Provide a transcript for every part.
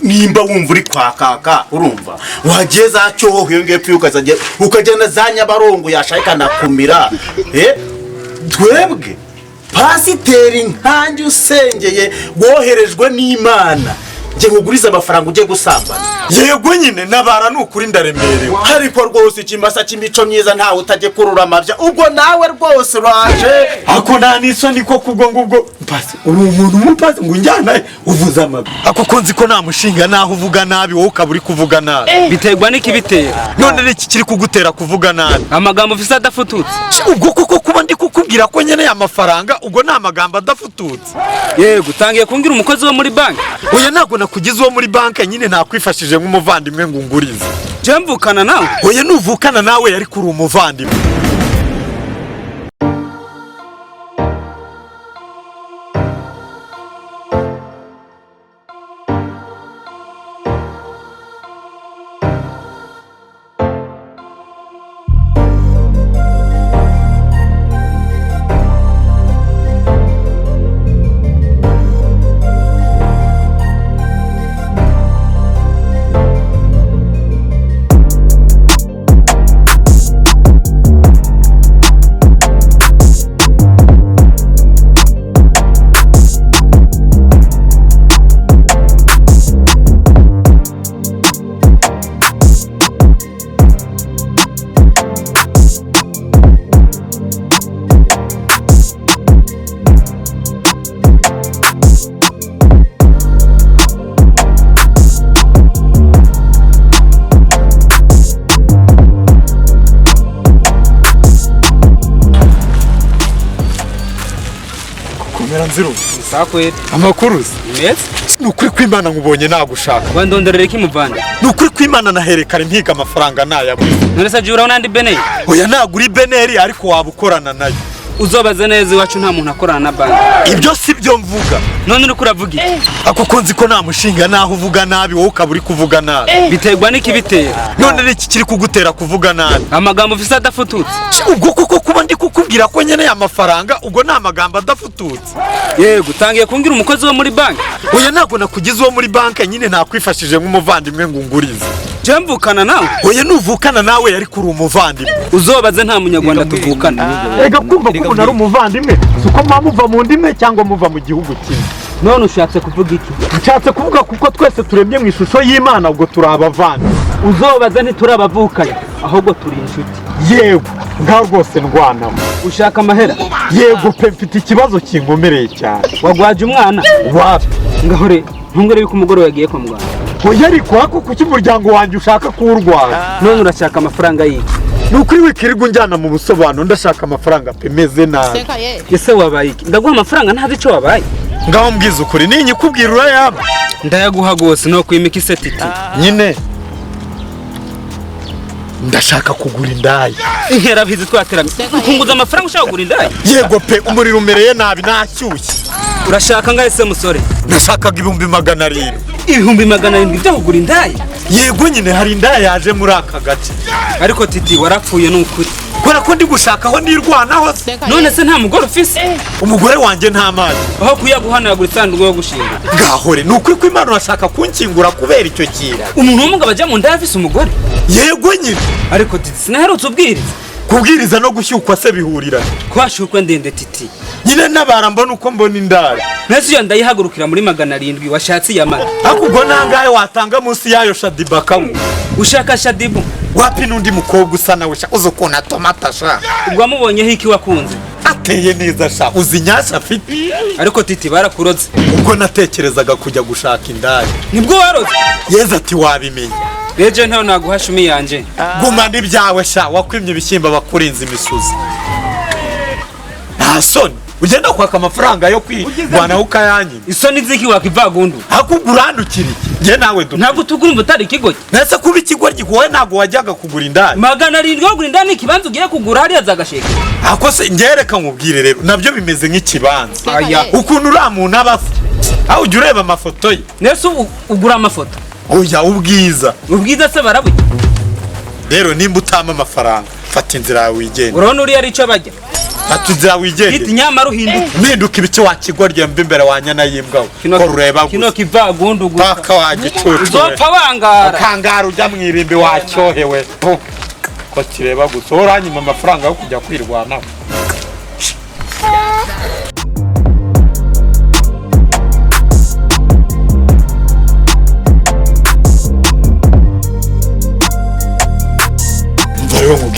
Nimba wumva uri kwakaka, urumva wagiye za Cyohoha iyo ngiyo ukazajya ukagenda za Nyabarongo yashaka ikanakumira. Twebwe pasiteri nkanjye usengeye woherejwe n'Imana, njye nkugurize amafaranga ujye gusambana? Yego nyine, nabara, ni ukuri ndaremerewe. Ariko rwose ikimasa cy'imico myiza ntawe utajya kurura amabya, ubwo nawe rwose uraje. Ako nta n'isoni ko kubwo ngubwo pasi uri umuntu w'umupasi ngo unjyana uvuze amabi, ako ko nzi ko nta mushinga naho uvuga nabi, wowe ukaba uri kuvuga nabi. Biterwa n'ikibitera. None n'iki kiri kugutera kuvuga nabi? Amagambo ufise adafututse. Ubwo koko kuba ndi kukubwira ko nkeneye amafaranga, ubwo ni amagambo adafututse? Yego, utangiye kumbwira umukozi wo muri banki. Oya, ntabwo nakugize uwo muri banki nyine, nakwifashije nk'umuvandimwe ngo ungurize. Je mvukana nawe? Oya, nuvukana nawe, ariko uri umuvandimwe. Komera nziro. Sakwete. Amakuru se? Meza. Ni ukuri kw'Imana nkubonye nagushaka. Wandonderera iki, muvandi? Ni ukuri kw'Imana naherekana impiga amafaranga nayabuze. None se urabona andi beneri? Oya, ntabwo uri beneri, ariko waba ukorana nayo. Uzobaze neza, iwacu nta muntu akorana na banki. Ibyo si byo mvuga. None uriko uravuga iki? Ako ko nzi ko nta mushinga naho uvuga nabi, wowe ukaba uri kuvuga nabi. Biterwa n'ikibitera. None n'iki kiri kugutera kuvuga nabi? Amagambo ufise adafututse. Ubwo koko kuba ndi kukubwira ko nkeneye amafaranga, ubwo ni amagambo adafututse? Yego, utangiye kumbwira umukozi wo muri banki. Oya, ntabwo nakugize uwo muri banki nyine, nakwifashije nk'umuvandimwe ngo ungurize. Je mvukana nawe? Oya, nuvukana nawe, ariko uri umuvandimwe. Uzobaze, nta munyarwanda tuvukana. Ega kumva ko umuntu ari umuvandimwe si uko muba muva mu ndimi cyangwa muva mu gihugu kimwe. None ushatse kuvuga iki? Nshatse kuvuga kuko twese turemye mu ishusho y'Imana, ubwo turi abavandimwe. Uzobaze, ntituri ahubwo turi inshuti. Yego, ngaho rwose ndwanamo. Ushaka amahera? Yego pe, mfite ikibazo kinkomereye cyane. Wagwaje umwana? Wapi. Ngaho re ntungere yuko umugore yagiye kwa muganga. Oya, ariko hako kuki umuryango wanjye ushaka kuwurwaza? None urashaka amafaranga y'iki? Ni ukuri wikirirwa unjyana mu busobanuro, ndashaka amafaranga pe, meze nabi. Ese wabaye iki? Ndaguha amafaranga ntazi icyo wabaye. Ngaho mbwiza ukuri, ninyikubwira urayaba? Ndayaguha gose, no kwimika isetiti. Nyine ndashaka kugura indaya. Inkerabizi twateramye, ukunguza amafaranga ushaka kugura indaya? Yego pe, umuriro umereye nabi, nashyushye. Urashaka ngahe se, musore? Nashakaga 700,000. 700,000 byo kugura indaya? Yego nyine, hari indaya yaje muri aka gace. Ariko Titi, warapfuye ni ukuri. Kubera ko ndi gushaka aho nirwanaho se. None se nta mugore ufise? Umugore wanjye nta mazi. Aho kuyaguhanagura isanduku yo gushinga. Gahore, ni ukuri ko Imana urashaka kunkingura kubera icyo kintu. Umuntu w'umugabo ajya mu ndaya afise umugore? Yego nyine. Ariko Titi, sinaherutse ubwiriza. Kubwiriza no gushyukwa se bihurira? Kwashukwa ndende, Titi. Nyine nabara mbona uko mbona indaya. Mbese iyo ndayihagurukira muri 700 washatse iyamara? Ariko ubwo nangahe watanga munsi yayo Shadiba kamwe? Ushaka Shadibu? Wapi, n'undi mukobwa usa nawe sha, uzi ukuntu atomata sha. Ubwo wamubonyeho iki wakunze? Ateye neza sha, uzi inyasha afite. Ariko Titi, barakuroze. Ubwo natekerezaga kujya gushaka indaya. Nibwo waroze? Yeza ati wabimenye. Reje ntawe naguha shumi yanje. Gumana ibyawe sha, wakwimye ibishyimbo bakurinze imisuzi. Nta soni ugenda kwaka amafaranga yo kwirwanaho ukayanyima? Isoni ziki wakivagundu? Ahubwo urandukira iki njye nawe du? Ntabwo tugura utari ikigoryi. Nese kuba ikigoryi wowe ntabwo wajyaga kugura indaya? 700 yo kugura indaya ni ikibanza ugiye kugura hariya zagasheke. Ako se ngereka nkubwire rero, nabyo bimeze nk'ikibanza. Aya. Ukuntu uriya muntu aba asa, aho ujya ureba amafoto ye. Nese ugura amafoto? Oya, ubwiza. Ubwiza se barabuye? Rero nimba utama amafaranga, fata inzira yawe wigende. Urabona uriya ari icyo bajya. Fata inzira wigende. Giti nyamara uhinduka. Mpinduka ibiki wakigorye mva imbere wa nyana y'imbwa we. Ko rureba Kino gusa. kivagundu gusa. Paka wagicucu. Uzopfa wangara. Kangara ujya mu irimbi wacyohewe. Ko kireba gusa. Wowe uranyima amafaranga yo kujya kwirwanaho.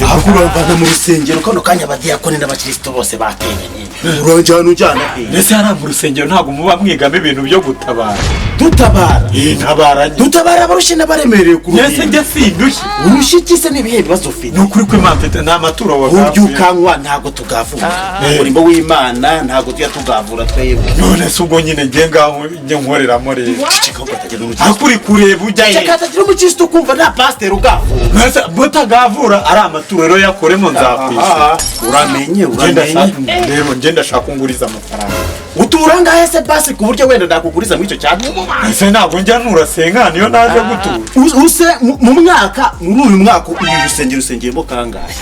Ahubwo uramvana mu rusengero kano kanya abadiyakoni n'abakristo bose bateranye, uranjyana ujyana he? Mbese hariya mu rusengero ntabwo muba mwigamo ibintu byo gutabara? Dutabara? Ntabaranye. Dutabara abarushye n'abaremerewe ku Mbese ruhimbi. njye sindushye. Urushye iki se? N'ibihe bibazo ufite? Ni ukuri ko Imana mfite nta maturo Urya wagavuye. ukanywa, ntabwo tugavura umurimo w'Imana, ntabwo tujya tugavura twebwe. None se ubwo nyine njye ngaho njye nkoreramo rero? Ceceka ahubwo hatagira umukristo. Ariko uri kureba ujya he? Ceceka hatagira umukristo ukumva, nta pasiteri ugavura. Mbese mutagavura ari amaturo rero yakoremo nzakwishyura. Uramenye, uramenye. Rero njye ndashaka unguriza amafaranga. Utura ngahe se basi, ku buryo wenda nakuguriza muri icyo cyatuma? Ese ntabwo njya nurasenga niyo naje gutura? Use mu mwaka, muri uyu mwaka uyu rusengero usengeyemo kangahe,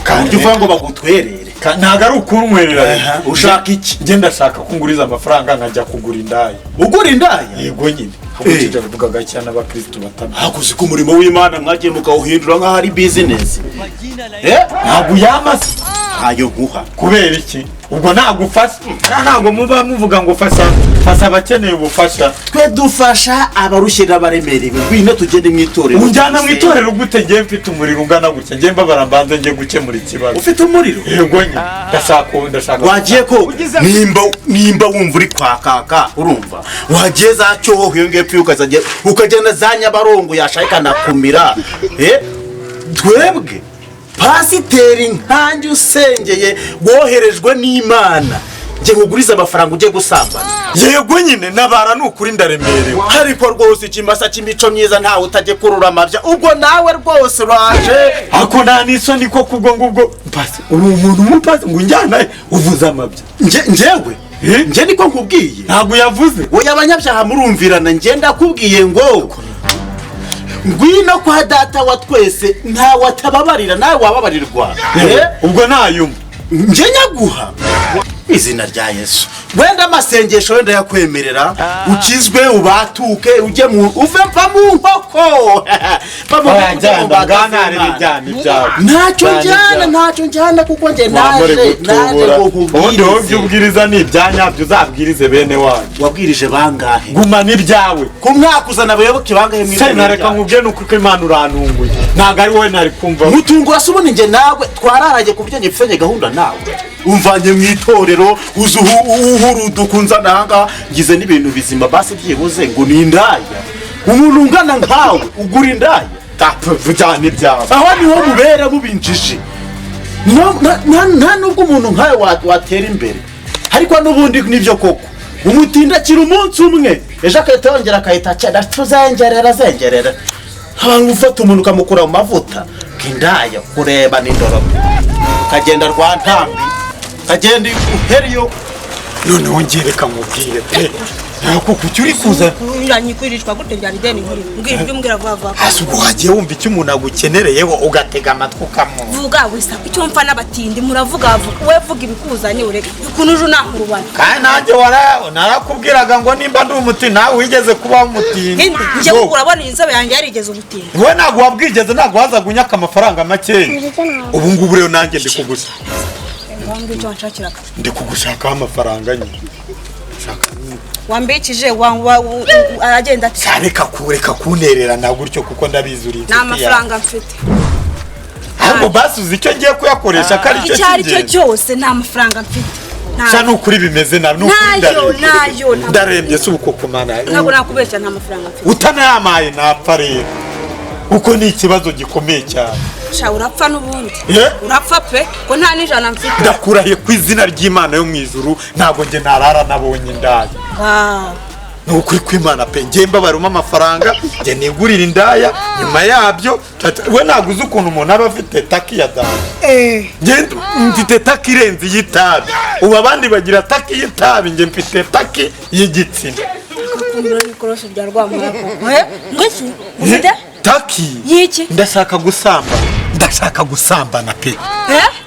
ku buryo uvuga ngo bagutwerere? Ntabwo ari ukuntwerera rero. Ushaka iki? Njye ndashaka ko unguriza amafaranga nkajya kugura indaya. Ugura indaya? Yego nyine. Ahubwo tujya kuvuga gake n'abakristu batamenya. Hakuze ko umurimo w'Imana mwagiye mukawuhindura nk'aho ari bizinesi. Ntabwo uyamase. Ntayo nkuha. Kubera iki? Ubwo ntabwo ufasha. Ntabwo muba muvuga ngo fasha fasha abakeneye ubufasha. Twe dufasha abarushye n'abaremerewe. Ngwino tugende mu itorero. Unjyana mu itorero gute ngiye mfite umuriro ungana gutya? Ngiye mbabara mbanze ngiye gukemura ikibazo. Ufite umuriro? Yego nyine. Ndashaka. Wagiye ko nimba wumva uri kwakaka, urumva wagiye za Cyohoha iyo ngepfo, ukazajya ukagenda za Nyabarongo yashaka ikanakumira. Twebwe pasiteri nkanjye usengeye woherejwe n'Imana, njye nkuguriza amafaranga ujye gusambana? Yego nyine, nabara ni ukuri ndaremerewe. Ariko rwose ikimasa cy'imico myiza ntawe utajya kurura amabya, ubwo nawe rwose uraje. Ako nta n'isoni ko kubwo ngubwo mpasi uri umuntu w'umupasi ngo unjyana uvuze amabya. Njyewe njye niko nkubwiye. Ntabwo yavuze. Oya, abanyabyaha murumvirana. Njye ndakubwiye ngo ngwino kwa data wa twese, ntawe atababarira, nawe wababarirwa. Ubwo ntayumva. Njye nyaguha izina rya Yesu, wenda amasengesho wenda yakwemerera ukizwe, ubatuke, ujye mu uve mva mu nkoko. Ntacyo njyana, ntacyo njyana, kuko njye naje ngo Ubundi wowe ibyo ubwiriza ni ibyanyabyo, uzabwirize bene wanyu. Wabwirije bangahe? Gumana ibyawe. Ku mwaka uzana abayoboke bangahe mu itorero? Reka nkubwire, ni uko Imana urantunguye, ntabwo ari wowe ntari kumva. Mutungura se? Ubundi njye nawe twararanye ku buryo njye mfitanye gahunda nawe? Umvanye mu itorero uzi uhuruduka unzana ahangaha, ngize n'ibintu bizima basi byibuze ngo ni indaya. Umuntu ungana nkawe ugura indaya? Vujyana ibyawe. Aho niho mubera mubinjiji. Nta nubwo umuntu nkawe watera imbere, ariko n'ubundi nibyo koko umutindakira umunsi umwe, ejo agahita yongera akahita akenda tuzengerera azengerera abantu. Ufata umuntu ukamukura mu mavuta indaya kureba n'indoro, ukagenda rwa ntambi, ukagenda uheriyo. Noneho ngiye reka nkubwire pe, ntabwo kuki uri kuza. Uranyikwirishwa gute ryari deni nkuri? Mbwira ibyo umbwira vuba vuba. Hasi ubwo wagiye wumva icyo umuntu agukenereyeho, ugatega amatwi ukamwumva. Vuga wisa icyo mfa n'abatindi muravuga vuga. We vuga ibikuzanye ureke. Ukuntu uje unahurubana. Kandi nanjye narakubwiraga ngo nimba ndi umuti nawe wigeze kuba umutindi. Njye urabona inzobe yanjye yarigeze ubutindi. Wowe ntabwo wabwigeze, ntabwo wazaga unyaka amafaranga makeya. Ubu ngubu rero nanjye ndikugusa. Ndi kugushakaho amafaranga nyine. Wambikije aragenda ati reka kureka kuntererana gutyo kuko ndabizi uri nta mafaranga mfite. Ahubwo basi uzi icyo ngiye kuyakoresha ko ari cyo icyo ari cyo cyose, nta mafaranga mfite. Sha ni ukuri bimeze nabi, ni ukuri Nayo nayo. ndarembye si uko mana. Ntabwo nakubeshya, nta mafaranga mfite. Utanayamaye napfa rero, kuko ni ikibazo gikomeye cyane. Sha urapfa n'ubundi. Urapfa pe, ko nta n'ijana mfite. Ndakurahiye ku izina ry'Imana yo mu ijuru, ntabwo njye narara nabonye indaya. Ni ukuri kw'Imana pe, njye mbabaruma amafaranga njye nigurira indaya nyuma yabyo. We ntabwo uzi ukuntu umuntu aba afite taki ya dada. Njye mfite taki irenze iy'itabi. Ubu abandi bagira taki y'itabi, njye mfite taki y'igitsina. Taki y'iki? Ndashaka gusambana, ndashaka gusambana pe.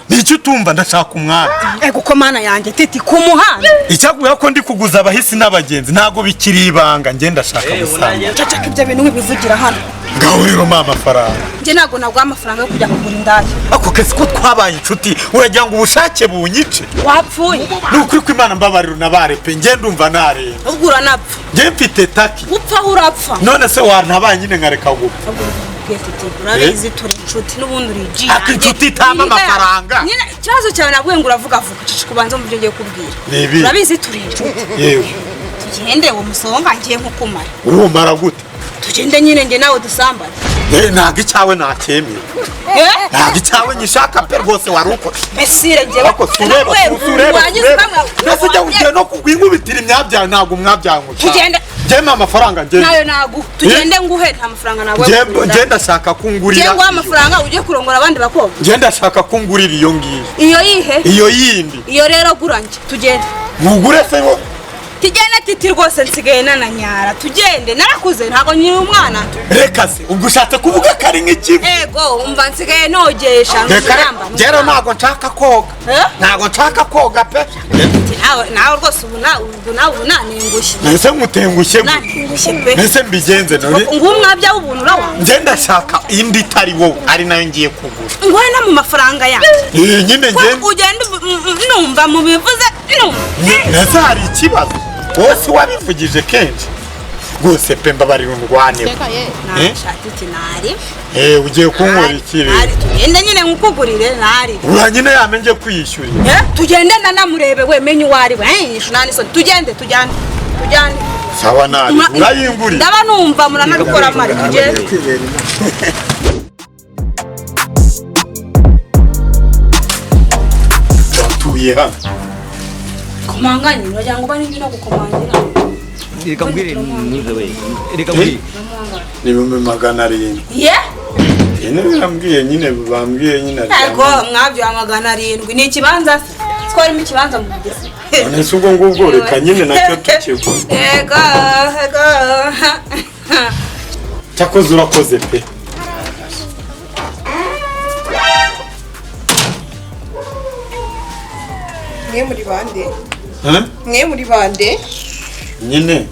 Nicyo utumva, ndashaka umwabya. Ego ko mana yanjye, Titi, ku muhanda? Icyakubwira ko ndi kuguza abahisi n'abagenzi ntabwo bikiri ibanga, njye ndashaka gusanga. Cacaka ibyo bintu wibivugira hano. Ngaho rero mpa amafaranga. Njye ntabwo naguha amafaranga yo kujya kugura indaya. Ako kazi ko twabaye inshuti, uragira ngo ubushake bunyice? Wapfuye. Ni ukuri ko Imana, mbabarira unabare pe, njye ndumva naremba. Ubwo uranapfa. Njye mfite taki. Upfa aho urapfa. None se wantabaye nyine nkareka gupfa? Ahubwo reka nkubwire, Titi, urabizi turi inshuti, n'ubundi uri igi Aka inshuti itama amafaranga. Nyine ikibazo cyawe nabwiye ngo uravuga vuga, ceceka ubanze mu byo ngiye kubwira. Ni ibihe? Urabizi turi inshuti. Yewe. Tugende uwo musonga ngiye nkukumara. Urumara gute? Tugende nyine njye nawe dusambane. Ntabwo icyawe nacyemera. Eh? Ntabwo icyawe nyishaka pe, rwose wari uko. Mesire njyewe. Ariko sureba, sureba, sureba. Mbese ujya ugiye no kugwinkubitira imyabyawe, ntabwo umwabyawe ngushaka. Tugende. Njye mpa amafaranga njye. Nayo nagu. Tugende nguhe, nta mafaranga nawe. Njye ndashaka ko ungurira. Njye nguhe amafaranga ujye kurongora abandi bakobwa. Njye ndashaka ko ungurira iyo ngiyo. Iyo yihe? Iyo yindi. Iyo rero gura njye. Tugende. Mugure se wo. Tugende Titi, rwose nsigaye nananyara. Tugende, narakuze ntabwo nyiri umwana. Reka se, ubwo ushatse kuvuga ko ari nk'ikivu? Ego, umva nsigaye nogesha. Reka nuramba. rero ntabwo nshaka koga. Eh? Ntabwo nshaka koga pe. Titi, nawe rwose ubu nawe ubu nanengushye. Mbese nkutengushye gute? Nanengushye pe. Mbese mbigenze none? Nguwo umwabya w'ubuntu urawa. Njye ndashaka indi itari wowe, ari nayo ngiye kugura. Nguhe no mu mafaranga yanjye. Nyine Ko njye. ugenda numva mubivuze numva. Mbese hari ikibazo? Wose wabivugije kenshi. Rwose pe, mbabarira undwaneho. Nashati Titi nari. Ugiye kunkora iki rero? Nari tugende nyine nkukugurire nari. Ura nyine yame ngiye kwiyishyurira. Tugende nanamurebe we menye uwo ari we. Nishu nani soni. Tugende tujyane. Tujyane. Sawa nari. Urayingurira. Ndaba numva muranabikora mari tugende. Tuye hano. Komanganye uragira ngo bari no gukomangira. Reka mbwire ntuze we. Reka mbwire. Ni 700,000. Ye? Nyine bambwiye nyine bambwiye nyine. Ego mwabyo 700 ni ikibanza se. Twarimo ikibanza mu Bugesera. None se ubwo ngubwo reka nyine nacyo tukigura. Ego ego. Cyakoze urakoze pe. Mwe muri bande? Mwe muri bande? Nyine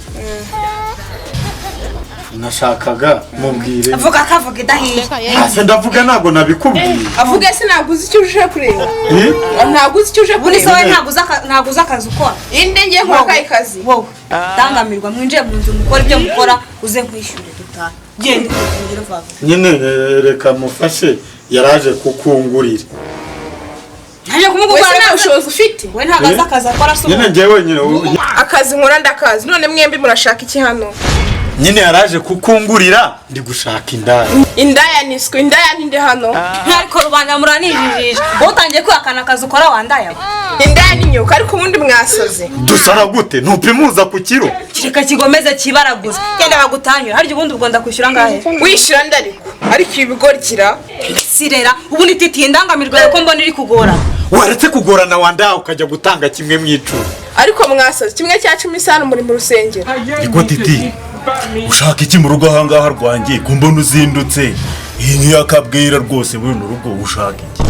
nashakaga mubwire. Avuga kavuga idahiye. Ase ndavuga ntabwo nabikubwiye. Avuga se ntabwo uzi icyo uje kureba. Ntabwo uzi icyo uje Ubundi se kureba. wowe ntabwo uzi akazi ukora. Inde ngiye nkora akahe kazi? Wowe tangamirwa mwinjiye mu nzu mukora ibyo mukora uze nkwishyure dutahe. Genda ugire vuba. Nyine reka mufashe yaraje kukungurira. Naje kumugura Wese nta bushobozi ufite. We ntabwo azi akazi akora se. Nyine njyewe nyine Akazi nkora ndakazi. None mwembi murashaka iki hano? Nyine yaraje kukungurira ndi gushaka indaya. Indaya niswe, indaya ninde hano? Ariko rubanda muranijijisha. Wowe utangiye kwihakana akazi ukora wandaya. Indaya ni nyoka ariko ubundi mwasaze. Dusara gute? Ntupimuza ku kiro. Kireka kigomeze kibaraguza. Genda bagutanyura. Harya ubundi ubwo ndakwishyura ngahe? Wishyura ndariko. Ariko ibigorikira. Sirera, ubundi Titi indangamirwa ko mbona iri kugora. Waretse kugorana wandaya ukajya gutanga kimwe mu icumi. Ariko mwasaze kimwe cya 10 isano muri mu rusengero. Niko Titi, ushaka iki mu rugo ahangaha rwanjye? Ko mbona uzindutse. Iyi ntiyakabwira rwose muri runo rugo ushaka iki?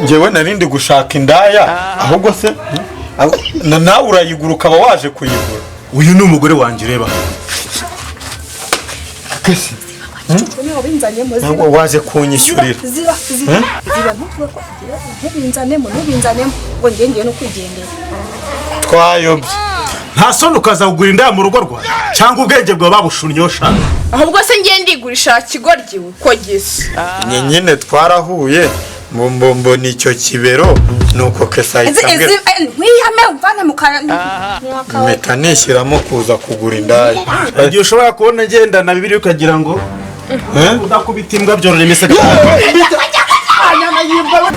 Njyewe narindi gushaka indaya, ahubwo se nawe urayigura ukaba waje kuyigura. Uyu ni umugore wanjye ureba. Ntabwo waje kunyishyurira. Ziba ziba ziba ntubinzanemo ntubinzanemo ngo njye ngiye no kwigendera. Twayobye. Nta soni ukaza kugura indaya mu rugo rwawe cyangwa ubwenge bwawe babushunnyosha. Ahubwo se ngiye ndigurisha kigoryi uko gisa. Nyine twarahuye mbona icyo kibero nuko kesahita nkwiyame umvane mu kanwa. Mpita nishyiramo kuza kugura indaya. Igihe ushobora kubona ngendana bibiri ukagira ngo udakubita imbwa byorora imisego. Anyana yimbwa.